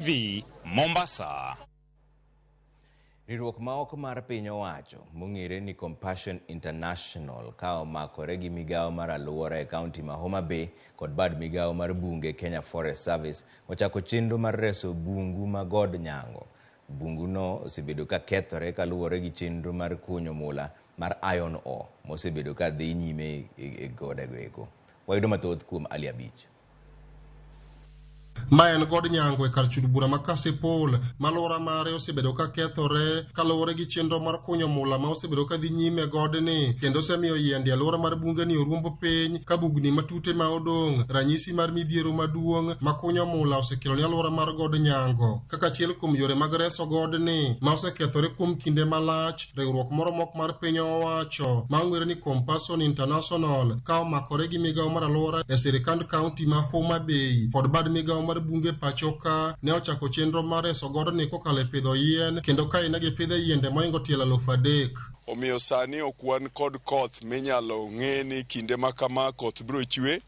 TV, Mombasa. Riwruok ma ok mar piny owacho mong'ere ni Compassion International ka omakore gi migawo mar alwora e kaunti ma Homa Bay kod bad migawo mar bunge Kenya Forest Service ochako chenro mar reso bungu ma God Nyango. Bunguno osebedo ka kethore kaluwore gi chenro mar kunyo mula mar iron ore mosebedo ka dhi nyime e godego eko. Wayudo mathoth kuom Ali Abich. Ma en God Nyango e kar chud bura ma Kasipul ma alwora mare osebedo ka kethore kaluwore gi chenro mar kunyo mula ma osebedo ka dhi nyime e godni kendo osemiyo yiende alwora mar bungeni orumbo piny ka bugni matute ma odong' ranyisi mar midhiero maduong' ma kunyo mula osekelo ne alwora mar God Nyango kaka achiel kuom yore mag reso godni ma osekethore kuom kinde malach. Riwruok moro mok mar piny owacho ma ong'ere ni Compassion International ka omakore gi migawo mar alwora e sirikand kaunti ma Homa Bay kod bad migawo mar bunge pacho ka ne ochako chenro mar reso godni kokalo e pidho yien kendo kae ne gipidhe yiende mohingo tielo 3000. Omiyo sani ok wan kod koth minyalo ng'e ni kinde ma kama koth biro chwe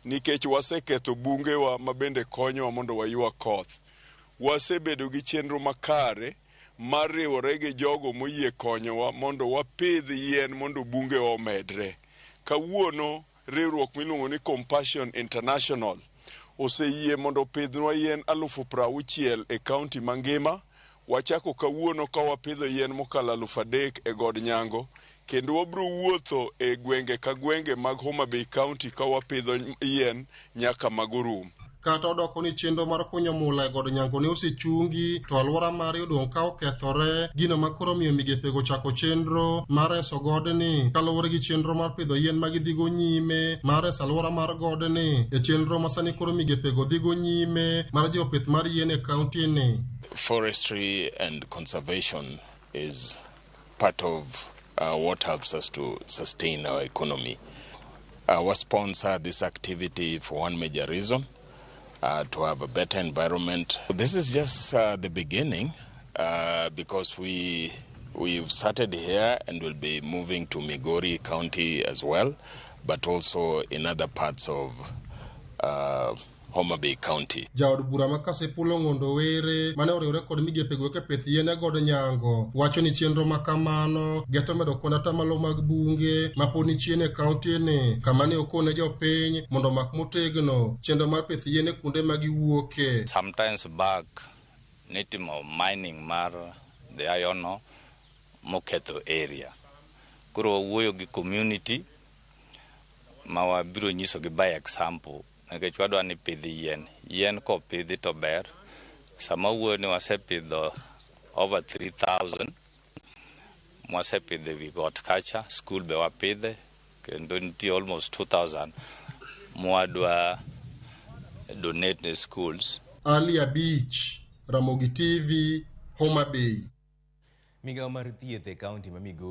nikech waseketho bungewa ma bende konyowa mondo waywa koth. Wasebedo gi chenro makare mar riwore gi jogo moyie konyowa mondo wapidh yien mondo bungewa omedre. Kawuono riwruok miluongo ni Compassion International oseyie mondo opidhnwa yien 60,000 e kaunti mangima. Wachako kawuono ka wapidho yien mokalo 3000 e God Nyango kendo wabiro wuotho e gwenge ka gwenge mag Homa Bay County ka wapidho yien nyaka mago rum. Kata odoko ni chenro mar kunyo mula e God Nyango ne osechungi to alwora mare odong' ka okethore, gino ma koro miyo migepego chako chenro mar reso godni kaluwore gi chenro mar pidho yien ma gidhigo nyime mar reso alwora mar godni e chenro ma sani koro migepego dhigo nyime mar jiwo pith mar yien e kaunti ni. Forestry and conservation is part of what helps us to sustain our economy. Our sponsor this activity for one major reason, to have a better environment. This is just the beginning because we've started here and will be moving to Migori County as well, but also in other parts of Homa Bay County. Jaod bura ma Kasipul Ong'ondo Were mane oriwore kod migepego eko e pith yien e God Nyango wacho ni chenro ma kamano geto medo kwan atamalo mag bunge ma pod ni chien e kaunti ni kama ne okone jopiny mondo omak motegno chenro mar pith yien e kuonde ma giwuoke. Sometimes back nitimo mining mar the iron ore moketho area. Koro wawuoyo gi community ma wabiro nyisogi by example nikech wadwa ni pidh yien. Yien kopidhi to ber. Sama wuoyo ni wasepidho over 3000 mwasepidho ewi got kacha, school be wapidhe kendo nitie almost 2000 mwadwa donate ne schools. Ali Abich, Ramogi TV, Homa Bay. Migawo mar thieth e kaunti ma Migori